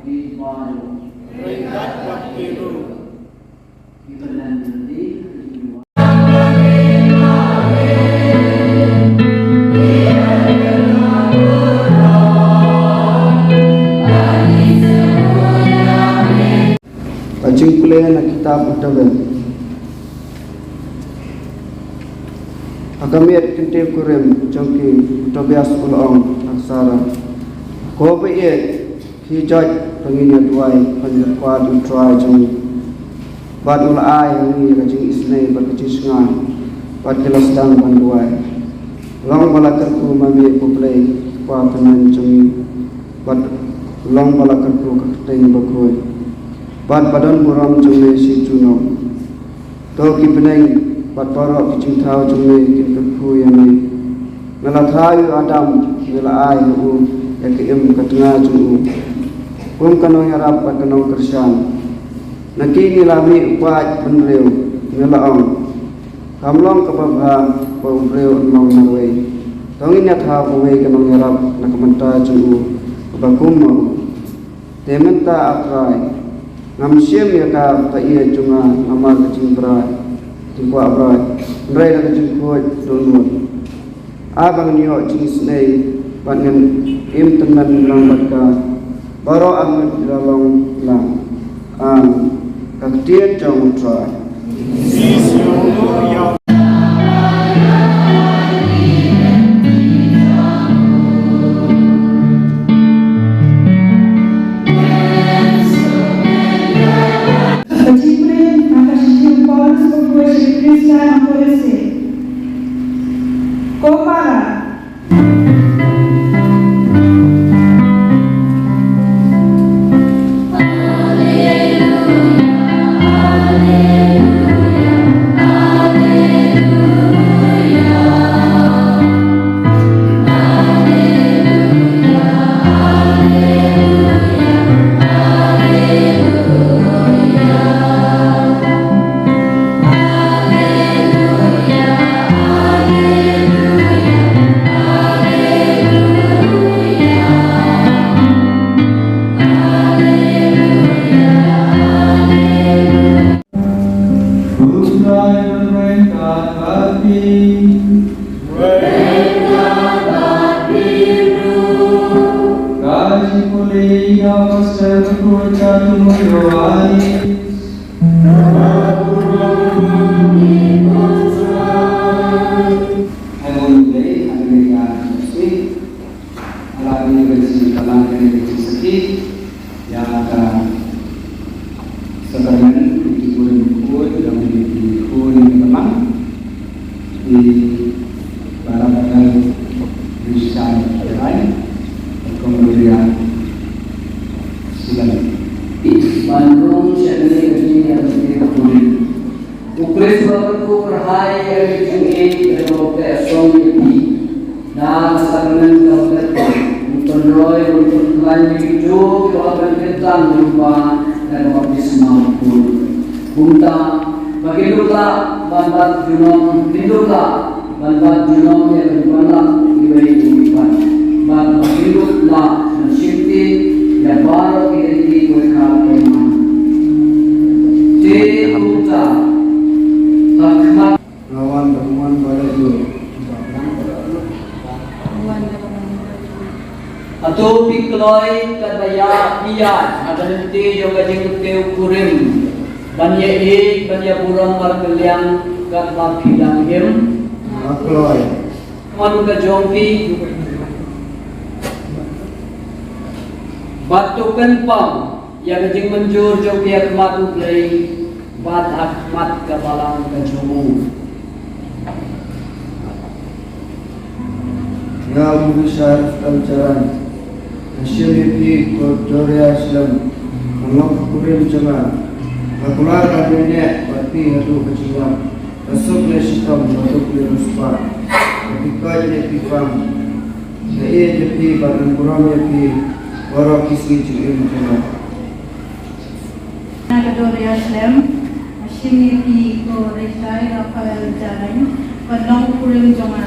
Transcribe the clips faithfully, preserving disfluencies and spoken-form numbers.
Ka jingpule na kitab u David. Ha ka miet kyntien kurim jong ki, u Tobias u la ong ha ka Sara, ko ba ïeit, phi joit ba ngin ïa duwai ban kyrpad ïa u Trai jong ngi. Bad u la ai ha ngi ka jingisynei bad ka jingshngaiñ, bad ki la sdang ban duwai. Long ba la kyrkhu ma me ko Blei, ko Tngen jong ngi, bad long ba la kyrkhu ka kyrteng bakhuid, bad ba don burom jong me shi junom. To ki bneng bad baroh ki jingthaw jong me kin kyrkhu ïa me. Nga la thaw ïa u Adam, me la ai ha u ïa ka im ka tnga jong u. Kum ka nongïarap bad ka nongkyrshan. Na ki ngi la mih u paid bynriew, me la ong, kam long kaba bha ba u briew un long marwei. To ngin ïa thaw kawei ka nongïarap na ka bynta jong u, kaba kum ma u. Te mynta, A Trai, ngam shim ïa ka ta ïa jong nga namar ka jingbrai, jingkwah brai, hynrei da ka jingkhuid dohnud. Ai ba ngan ïoh jingisynei bad ngan im tymmen lang bad ka baroh ar ngut la long lang. Amen. Ka ktien jong U Trai. Ka jingpule na ka shithi u Paulus bakhuid sha ki Khristan ha Kolose. Ko para. Hynrei ha kane ka jingïaseng, ha la dei ban sngewthuh ïa kane ka jingsakhi ïa ka sakramen, ki kurim bakhuid, ki kurim bakhuid, ki balang, ki balang, ki shan, ki rai, ki kongloria, silam. Ban rung sha kane ka jingïaseng. U Khrist u la kyrkhu pyrhai ïa ka jingïeit kaba u teh song ïa phi da ka sakramen ka baptisma. Un pynroi, un pynkhlaiñ ïa kito kiba hap ban kyntang lyngba ka baptisma u Khun. Kumta ba kin duh lah ban bat junom, kin duh lah ban bat junom ïa ka jingwan lang iwei pa iwei, bad ba kin duh lah ban shimti ïa baroh ki lynti kiwei ka pynman. Te kumta, ha khmat. Nga wan da ka mon ba la ïoh. Hato phi kloi katba ïa phi ïaid ha ka lynti jong ka jingtei u kurim, ban ïa ïeit, ban ïa burom markylliang katba phi dang im? Nga kloi. Mon ka jong phi. Bad to pynpaw ïa ka jingmynjur jong phi ha khmat U Blei bad ha khmat ka balang ka jong u. Nga u Richard Aljaran, nga shim ïa phi ko Doria Shlem, nga long ka kurim jong nga. Nga kular ban ïaineh bad phi haduh ka jingïap. Ka suk ne shitom, ka duk ne riewspah, ka phi koit ne phi pang. Nga ïeit ïa phi bad ngan burom ïa phi baroh ki sngi jingim jong nga. Nga ka Doria Shlem, nga shim ïa phi ko Rechai Raphael Jarain, ban long u kurim jong nga.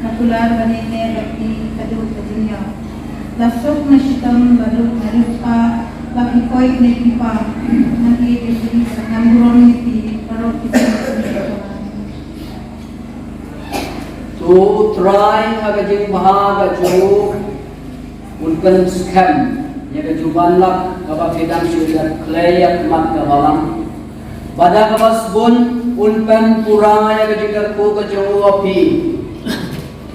Nga kular ban ïaineh bad phi haduh ka jingïap. La suk ne shitom, la duk ne riewspah, Koi ne ki pa, nang e de ki sa nang burom ne ki parok ki sa. To Trai ha ka jingbha ka jong u, un pynskhem ïa ka jingwan lak kaba phi dang shu ïa khlei ïa khmat ka balang. Bad ha kaba sbun un pynpura ïa ka jingkyrkhu ka jong u ha phi.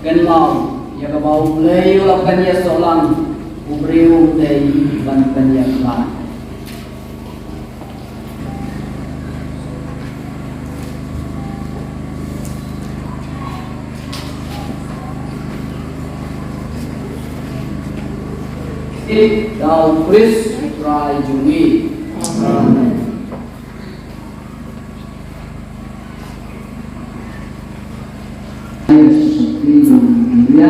Kynmaw ïa kaba U Blei u la pynïasoh lang, u briew um dei ban pynïakhlad. Da U Khrist u Trai jong ngi. Amen. Ïa, ïa,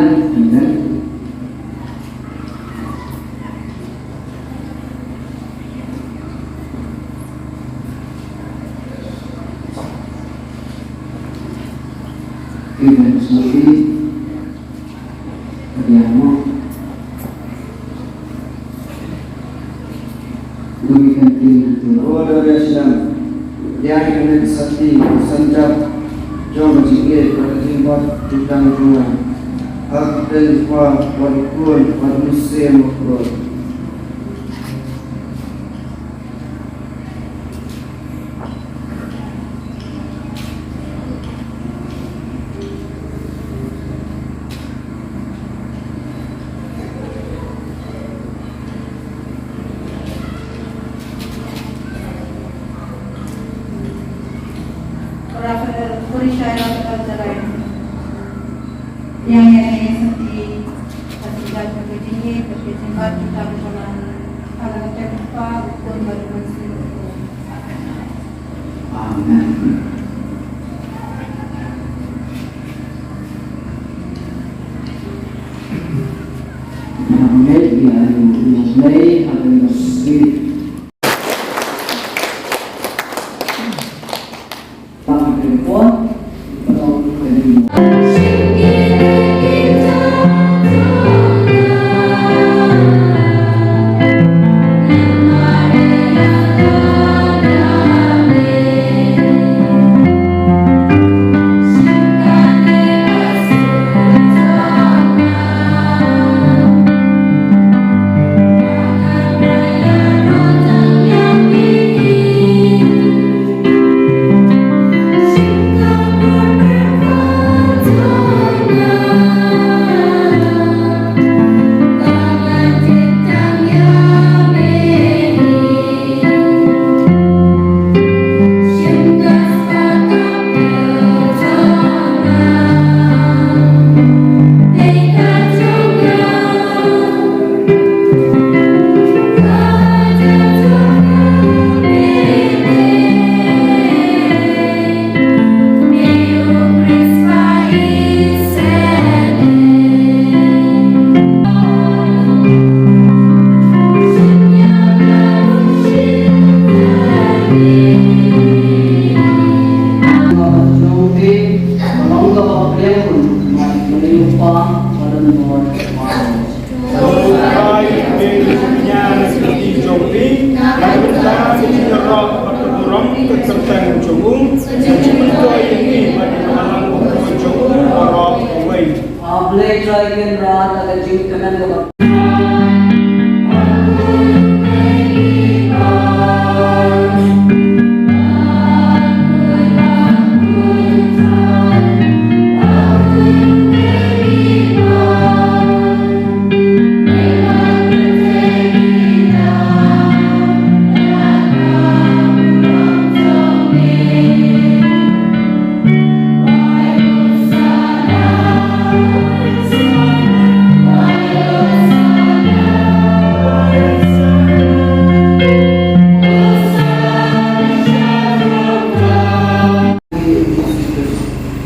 sdang. Ïa, ïa, ïa, sakhi, sanjak, jong jingeh, bad jingbat, jutang jumai. Hak dei kwa, bad kun, bad musim, bad kun. Rafael, Purishai Rafael Jarai. Yang yang yang senti, senti jatuh ke jingit, ke jingit kita berjalan. Kalau kita lupa, pun baru masih. Amen. Amen.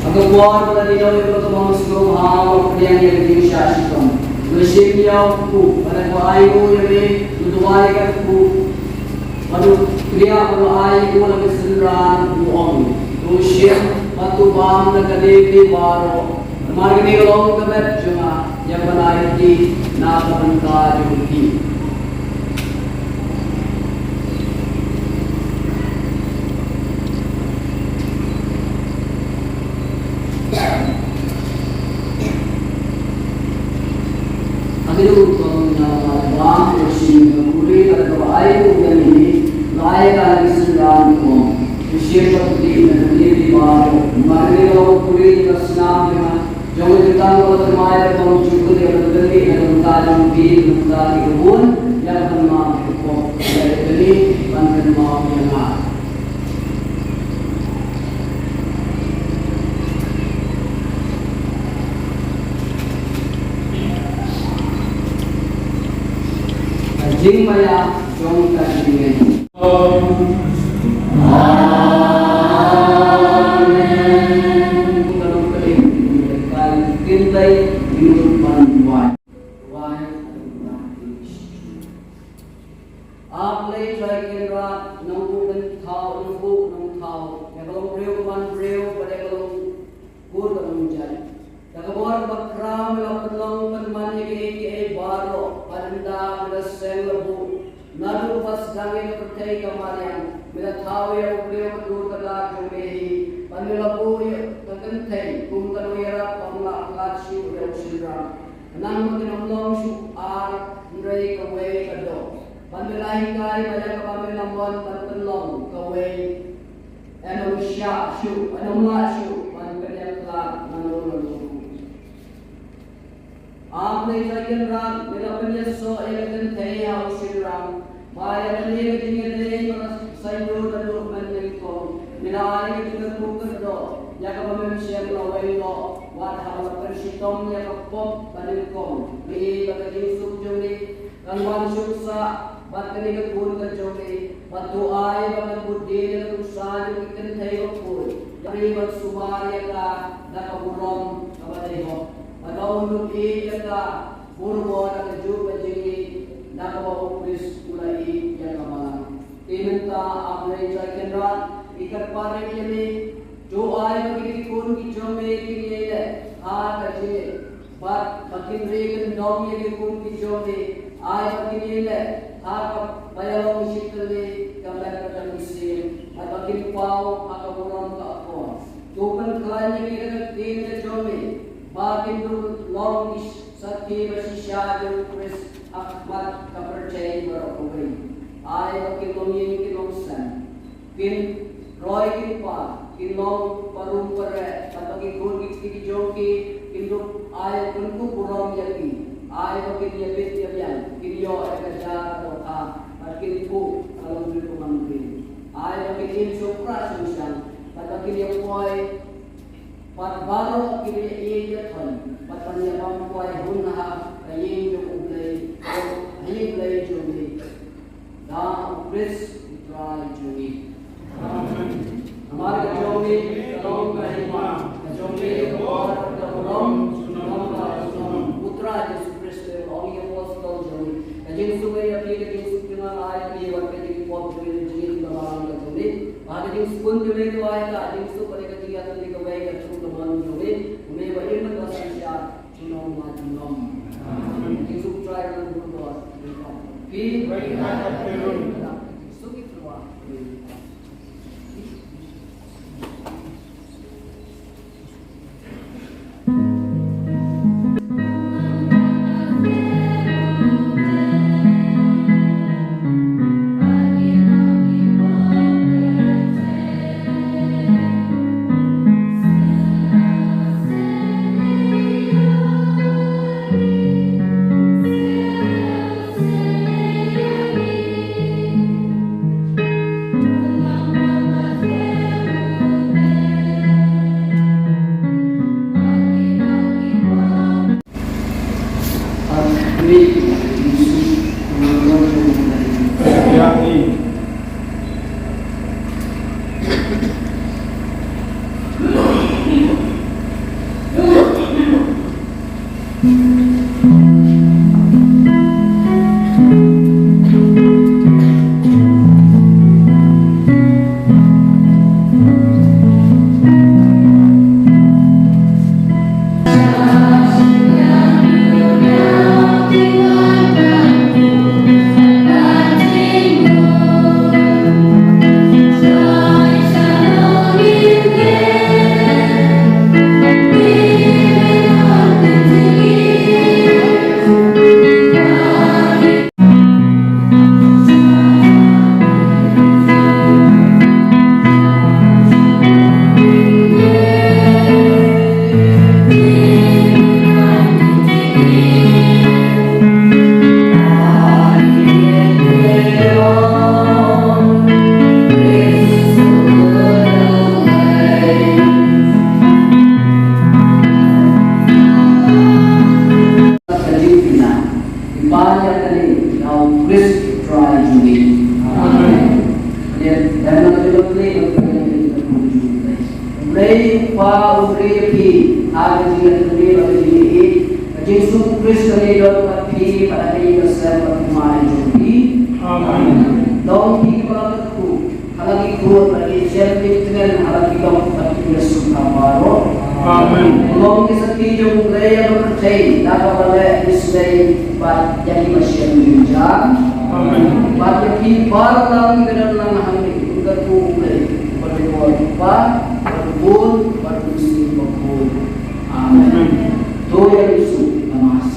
Ka por ba la dei ïa ka bang sngewbha ba pdiang ïa ka jingshisha shitom. Nga shim ïa u kpu, bad ko ai u ïa me, u duwai ïa ka kpu. Bad u klia bad u ai u la ka synran u ong. To shim bad to bam na ka dei phi baroh. Namar kane ka long ka met jong nga ïa ka bynta jong phi na ka bynta jong phi. Ka jingmaïa jong ka jingngeit. Ap Blei Trai Kynrad, nongbuh nongthaw, nongbuh nongthaw, ïa ka longbriew ka manbriew, bad ïa ka longkur ka longjait. Da ka bor kaba khraw me la pynlong pynman ïa kiei kiei baroh, bad ynda me la seng la buh, naduh ba sdang ïa ka pyrthei ka mariang, me la thaw ïa u briew ka dur ka dar jong me hi, bad me la buh ïa ka kynthei kum ka nongïarap bym lah khlad shuh ïa u shynrang. Khnang ba kin ym long shuh ar, hynrei kawei ka doh. Bad me la hikai ba ïa kaba me la mon ban pynlong kawei, yn ym shah shuh, yn ym lah shuh ban pynïakhlad nano nano ruh. Ap Blei Trai Kynrad, me la pynïasoh ïa ka kynthei ha u shynrang. Ba ïa kane ka jingïadei ba la saiñdur naduh mynnyngkong, me la ai ka jingkyrkhu kyrdoh ïa kaba mem shym la weng noh, wat haba la pynshitom ïa ka pop ba nyngkong. Me ïeit ba ka jingsuk jong me kan wan suk sah bad kane ka khun ka jong me, bad to ai ba kan bud dien ïa ka nuksa jong ki kynthei bakhuid, ïa ka ban sumar ïa ka da ka burom kaba dei hok, bad ba un ïeit ïa ka burom da ka juk ka jingïeit, da kaba u Khrist u la ïeit ïa ka balang. Te mynta, A Blei Trai Kynrad, ngi kyrpad ïa me, to ai ba kine ki khun ki jong me kin ïaleh ha ka jingïeit, bad ba kin ri kyndong ïa ki khun ki jong me, ai ba kin ïaleh ha kaba ïalong shitylli ka met bad ka mynsiem, bad ba kin paw ha ka burom ka akor. To pynkhlaiñ ïa ki da ka ktien ka jong me, ba kin long ki sakhi ba shisha jong u Khrist ha khmat ka pyrthei baroh kawei. Ai ba kin long ïing kin long sem, kin roi kin par, kin long parum pareh, bad ba ki khun ki kti ki jong ki kin dup ai pynkup burom ïa ki. Ai ba kin ïabit ïabiang, kin ïoh ïa ka ja ka dohkha, bad kin kup ka longbriew ka manbriew. Ai ba kin im shongpra shongshang, bad ba kin ïa poi, bad baroh kin ïa ïeit ïa thoiñ, bad ban ïa bam poi hun ha ka ïing jong U Blei, ha ïing Blei jong ngi. Da U Khrist U Trai jong ngi. Amen. Namar ka jong me ka long ka hima, ka jong me ka bor, ka burom, junom la junom. U Trai Jisu Khrist u ong ïa ki apostol jong ngi: Ka jingsuk ïa phi, ka jingsuk jong nga ai ïa phi, wat ka jingpop jong ngi jong ngi, ka balang ka jong me. Bad ka jingsuk jong me to ai ka jingsuk bad ka jingïatylli kawei ka truh ka mon jong me. Kumne ba im bad ba synshar junom la junom. Amen. Jingsuk Trai ka long bun bor. Phi. Phi. Jingsuk ïa phi. Ïa u Khrist Trai jong ngi. Amen. Ïa, dang nang ïa U Blei, U Blei U Kpa u briew ïa phi ha ka jingïatylli bad ka jingïeit. Ka jingsuk U Khrist kan ïadon bad phi bad ha ka ïing ka sem bad kumne jong phi. Amen. Long phi kiba la kyrkhu ha la ki khun bad ki shem ki tngen ha la ki lok bad ki ïasuk ha baroh. Amen. Long ki sakhi jong U Blei ïa ka pyrthei da kaba leh ki shlei bad ïa kiba shem ki jam. Amen. Bad ïa phi baroh lang kiba don lang hangne, un kyrkhu U Blei, uba don U Kpa, bad U Khun, bad U Mynsiem Bakhuid. Amen. Amen. To ïa ngi suk ka Mass.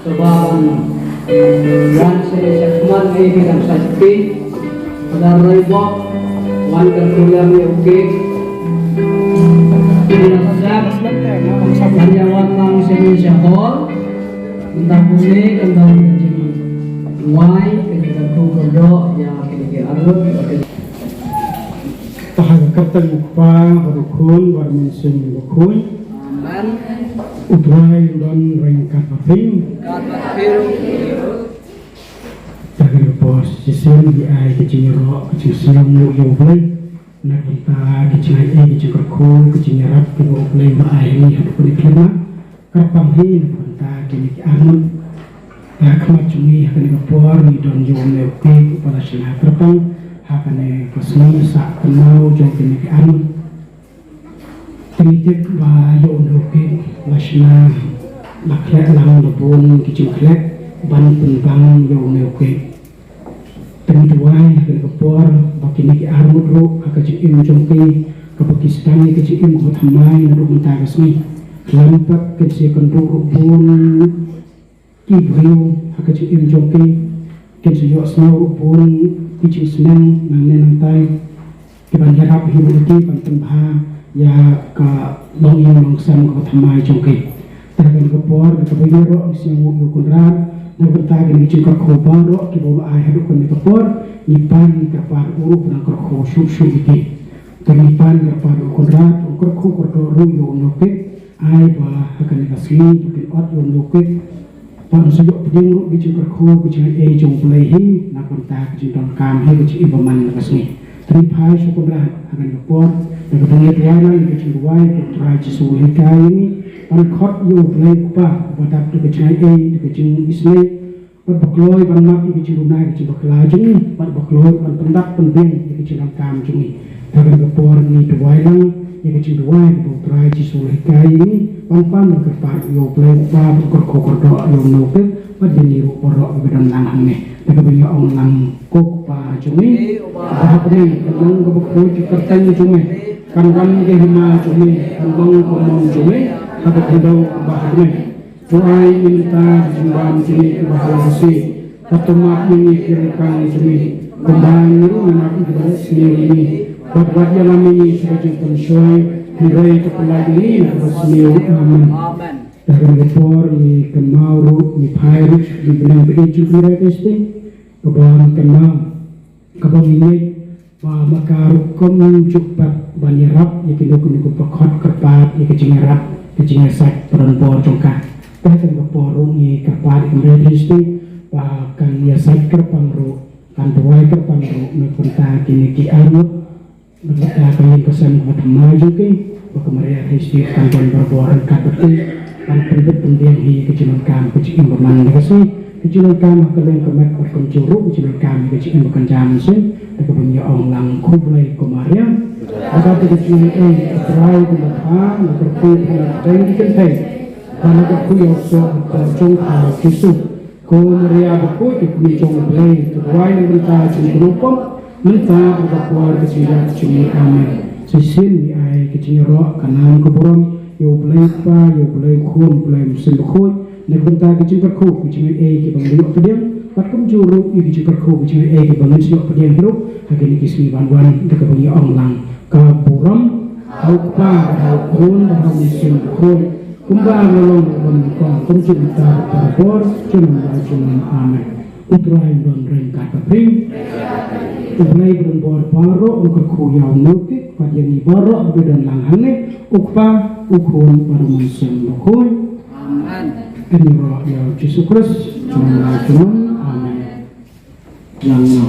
Saban wan sha shakhmat ei ki dang sa spi. Pada roi bok wan ka kulam ïa u kek. Ina sap ban ïa wan lang sha ni sha hol. Mynta pule kan dang ka jingwai ka jingkyrkhu kyrdoh ïa kine ki arngut. Taha ka kyrteng u Kpa bad u Khun bad u Mynsiem Bakhuid. Amen. U Trai u don ryngkat bad phi. Ryngkat bad phi ruh. Taha ka por shisien ngi ai ka jingïaroh ka jingsngewnguh ïa U Blei na ka bynta ka jingai ei ka jingkyrkhu ka jingïarap kaba U Blei u ai ha ngi haduh kane ka khyllipmat. Kyrpang hi na ka bynta kine ki arngut. Ha khmat jong ngi ha kane ka por ngi don ïa une u kek uba la shna kyrpang ha kane ka sngi sah kynmaw jong kine ki arngut. Te ngi tip ba ïa une u kek la shna la khleh lang la bun ki jingkhleh ban pynbang ïa une u kek. Te ngi duwai ha kane ka por ba kine ki arngut ruh ha ka jingim jong ki kaba ki sdang ïa ka jingim kaba thymmai naduh mynta ka sngi. Khlem pat kin sa ïakynduh ruh bun ki briew ha ka jingim jong ki, kin sa ïohsngew ruh bun ki jingsneng nangne nangtai. Ki ban ïarap hi ruh ïa ki ban pynbha ïa ka longïing longsem kaba thymmai jong ki. Te ha kane ka por da kaba ïaroh ngi sngewnguh ïa u Kynrad na ka bynta kine ki jingkyrkhu baroh kiba u la ai haduh kane ka por. Ngi pan kyrpad u ruh ban kyrkhu shuh shuh ïa ki. Te ngi pan kyrpad u Kynrad un kyrkhu kyrdoh ruh ïa une u kek. Ai ba ha kane ka sngi ba kin ot ïa une u kek. Ban sa ïoh pdiang ruh ka jingkyrkhu ka jingai ei jong U Blei hi na ka bynta ka jingdonkam hi ka jingim bymman na ka sngi. Te ngi phai sha u Kynrad ha kane ka por da kaba ngi duwai lang ïa ka jingduwai ba U Trai Jisu u hikai ïa ngi ban khot ïa U Blei u Kpa uba dap da ka jingai ei da ka jingisynei bad ba kloi ban map ïa ka jingduna ïa ka jingbakla jong ngi bad ba kloi ban pyndap pynbiang ïa ka jingdonkam jong ngi. Te ha kane ka por ngi duwai lang ïa ka jingduwai kaba U Trai Jisu u la hikai ïa ngi ban pan ban kyrpad ïa U Blei u Kpa ban kyrkhu kyrdoh ïa une u kek bad ïa ngi ruh baroh kiba don lang hangne. Te kaba ngi ong lang, Ko Kpa jong ngi uba ha bneng, kan long kaba khuid ka kyrteng jong me, kan wan ka hima jong me, kan long ka mon jong me ha ka khyndew kaba ha bneng. To ai ïa ngi mynta ka jingbam jong ngi kaba ha la ka sngi. Bad to map ïa ngi ki ryngkang jong ngi kumba ngi ruh ngi map ïa kiba leh sniew ïa ngi. Bad wat ïalam ïa ngi sha ka jingpynshoi, hynrei to pynlait ïa ngi na kaba sniew. Amen. Te ha kane ka por ngi kynmaw ruh, ngi phai ruh sha ka bneng ba ïeit jong ka Maria Theisotti kaba ngi kynmaw kaba ngi ngeit ba ma ka ruh kumjuh pat ban ïarap ïa kino kino kiba khot kyrpad ïa ka jingïarap ka jingïasaid ba don bor jong ka. Te ha kane ka por ruh ngi kyrpad ïa ka Maria Theisotti ba kan ïasaid kyrpang ruh, kan duwai kyrpang ruh na ka bynta kine ki arngut, na ka bynta ka ïing ka sem kaba thymmai jong ki, ba ka Maria Theisotti kan don barabor ryngkat bad ki, ban pynbit pynbiang hi ka jingdonkam ka jingim bymman na ka sngi, ka jingdonkam ha ka liang ka met bad kumjuh ruh ka jingdonkam ka jingim ba kynja mynsiem. Da kaba ngi ong lang, Khublei ko Maria, ba dap da ka jingai ei, U Trai u don bad pha, la kyrkhu pha na pdeng ki kynthei, bad la kyrkhu ïa u soh u kpoh jong pha u Jisu. Ko Maria bakhuid, ka kmie jong U Blei, to duwai na ka bynta jong ngi ki nongpop, mynta bad ha ka por ka jingïap jong ngi. Amen. Shisien ngi ai ka jingïaroh ka nam ka burom ïa U Blei Kpa, ïa U Blei Khun, U Blei Mynsiem Bakhuid, na ka bynta ka jingkyrkhu ka jingai ei kiba ngi ïoh pdiang, bad kumjuh ruh ïa ka jingkyrkhu ka jingai ei kiba ngin sa ïoh pdiang hi ruh ha kine ki sngi ban wan, da kaba ngi ong lang, Ka burom ha U Kpa, ha U Khun, ha U Mynsiem Bakhuid, kumba la long, kumjuh mynta, barabor, junom la junom. Amen. U Trai un don ryngkat bad phi. U Blei ba don bor baroh un kyrkhu ïa une u kek bad ïa ngi baroh kiba don lang hangne, U Kpa, U Khun bad U Mynsiem Bakhuid. Amen. Ngin ïaroh ïa U Jisu Khrist junom la junom. Amen. Ïa ngi